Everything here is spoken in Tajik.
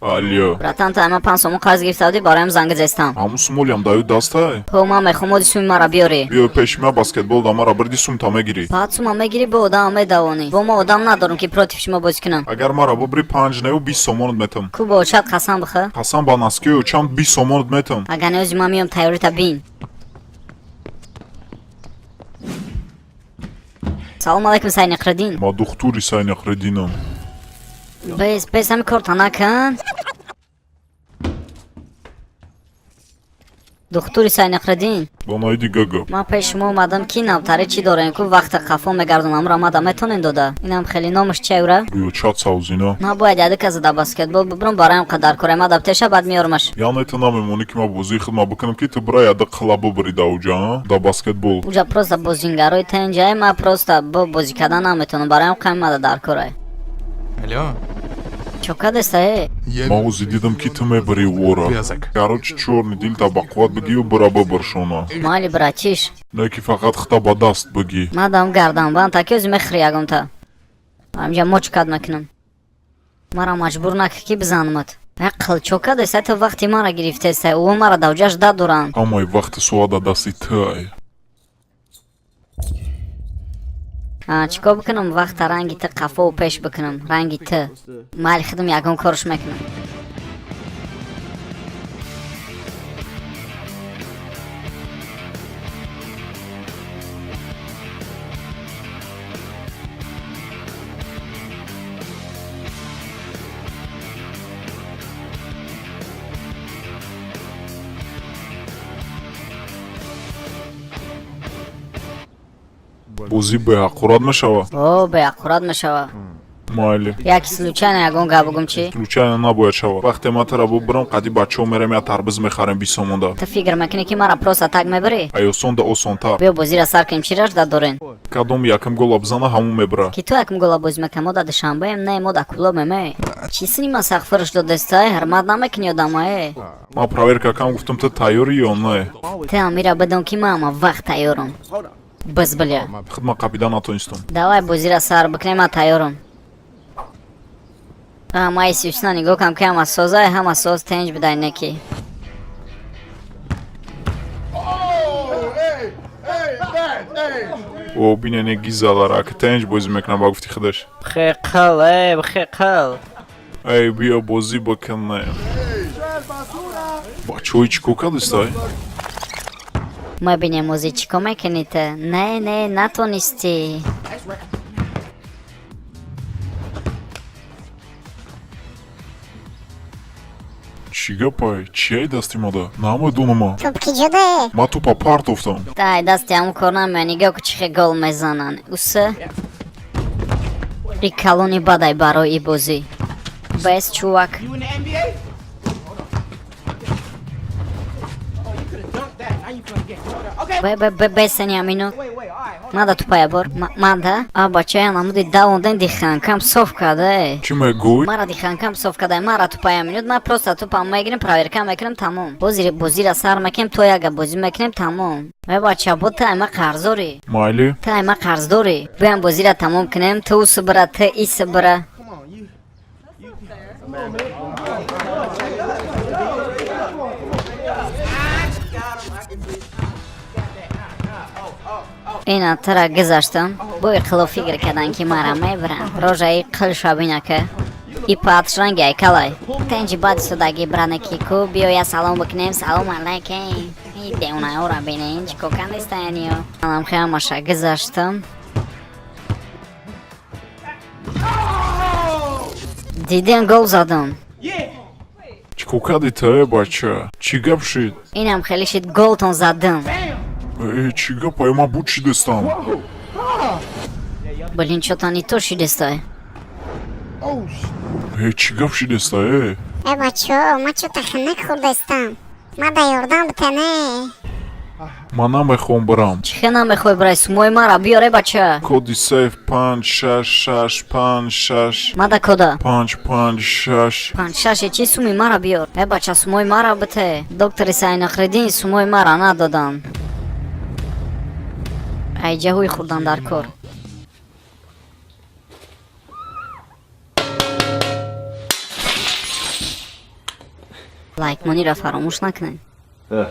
Алё. Братан, ту ама 5 сомон қарз гирифта будӣ, бароям занг зестам. Ҳамун сумолиам даю дастай? Ҳо, ман мехоҳам оди суми мара биёрӣ. Биё пеши ма, баскетбол да мара бирди, сумта мегирӣ. Баъд сума мегирӣ, бо одамам медавонӣ. Бо ма одам надорам, ки против шумо бозӣ кунам. Агар мара бубрӣ, панҷ нею 20 сомонат метам. Ку бо очат қасам бихӯр. Қасам ба носки ю чанд, 20 сомонат метам. Агар неози ман меём, тайёрита бин. Салом алайкум, Сайниқриддин. Ма духтури Сайниқриддинам. Бес, бес, ҳами корта накун. Духтури Сайниқриддин. Бонаи дига гап. Ман пеш шумо омадам, ки навтаре чӣ дорем, ку вақта қафо мегардонам, ра мада метонем дода. Инам хеле номаш чайура? Рӯё савзина. Набояд яды каза да баскетбол бубрам, бароям қадар кора мада теша, баъд меёрмаш. Яъне ту намемонӣ, ки ман бозии хидмат бикунам, ки ту бира яда қила бубурӣ да уҷа, а? Да баскетбол. Уҷа просто бозингарои тенҷае, ман просто бо бозӣ кардан наметонам, бароям қайм мада дар корай. Алло. Чока дестае? Ман ози дидам, ки ту мебарӣ вора. Вязок. Короче, чёрный дил та ба қувват бигию, бира бубуршона. Майли, братиш. Не ки фақат хита ба даст бигӣ. Мадам гарданбанд таки ози мехӯри ягонта. Ҳамҷа мочкат мекунам. Мара маҷбур накӣ, ки бизанамат. Як қилчока деста, ту вақти мара гирифтеста, ӯ мара давҷаш дадоранд. Ҳамаи вақти соат да дасти туай. Чӣ кор бикунам, вақта ранги ту қафову пеш бикунам, ранги ту. Майли, худам ягон корш мекунам. Бозӣ беҳаққурат мешавад? О, беаққурат мешава. Майли. Яки случайно ягон гап бугум чӣ? Случайно набояд шавад. Вақте ман тура бубурам, қади бачаҳо мерем, я тарбиз мехарем 20 сомонда. Ту фикр мекунӣ, ки мара просто так мебарӣ? Ай осон да осонтар. Биё, бозиро сар кунем, чӣ ражда дорен? Кадом якм гола бизана, ҳамун мебара. Ки ту якм гола бозӣ мекунам, мо да Душанбеем, не, мо да Кулобем, э. Чӣ сини ма сахфирш додестай, ҳурмат намекунӣ одамае. Ман проверка кам, гуфтам, ту тайёрӣ ё не. Ту амира бидон, ки ман ҳама вақт тайёрам. Биз бля. Хидмат қапида натонистам. Давай, бозиро сар бикунем, ман тайёрам. Ман сисна нигоҳ кам, ки ҳама созай, ҳама соз тенҷ бидай неки. О, бинене гизалара, ки тенҷ бозӣ мекунам, ба гуфти худаш. Бихеқил, э, бихеқил. Эй, биё, бозӣ бикунем. Бачаҳои чӣ кор кардистай? Мебинем ози чӣ кор мекунӣ ту. Не, не, натонистӣ. Чӣ гапай? Чияй дасти мада? Намедонама. Туп ки ҷудае? Ман тупа партофтам. Тай дасти ҳамун кор намеояд, нигоҳ ку, чӣ хел гол мезананд. Уса? И калони бадай барои и бозӣ. Бес, чувак. You in the NBA? Oh, you could have dunked that. Now you gonna get caught up. Okay. Бе, бе, бе, бесени амино. Wait, wait. All right. Hold Мада тупая бор. Мада? А бачая намуди давонден диханкам соф када. Чӣ мегӯй? Мара диханкам соф када, мара тупая минут, ман просто тупам мегирем, проверка мекунем, тамом. Бозири бозира сар мекунем, то яга бозӣ мекунем, тамом. Э бача, бо ту айма қарздорӣ. Майли. Ту айма қарздорӣ. Биям, бозира тамом кунем, ту усу бира, ту ису бира. Come on, you. Ина тура гузаштам. Бо иқило фикр кардан, ки мара мебарам. Рожаи қил шабинака. И патш ранги айкалай. Тенҷи баъд судаги бранеки ку биёя, салом бикунем, салом алайкум. И девонаёра бинен, чӣ кор кардистаяниё. Манам хеле гузаштам. Дидем, гол задам. Yeah. Чӣ кор кардӣ ту, э бача? Чӣ гап шид? Инам хеле шид, голтон задам. Э, чӣ гапай? Ман буд шидестам. Блин, чё-то не то шидестай. Э, чӣ гап шидеста, э? Э бачаҳо, ман чӯта хунук хӯрдаистам. Мада ёрдам битане. Ман намехоҳам бирам. Чӣ хел намехоҳӣ бирай? Сумои мара биёр, э бача. Коди сейф панҷ шаш шаш панҷ шаш. Мада кода. Панҷ панҷ шаш. Панҷ шаше чӣ? Суми мара биёр. Э бача, сумои мара бите. Доктори Сайнақриддин сумои мара надоданд. Айҷа ҳуй хӯрдан дар кор. Лайкмониро фаромӯш накунед. Э.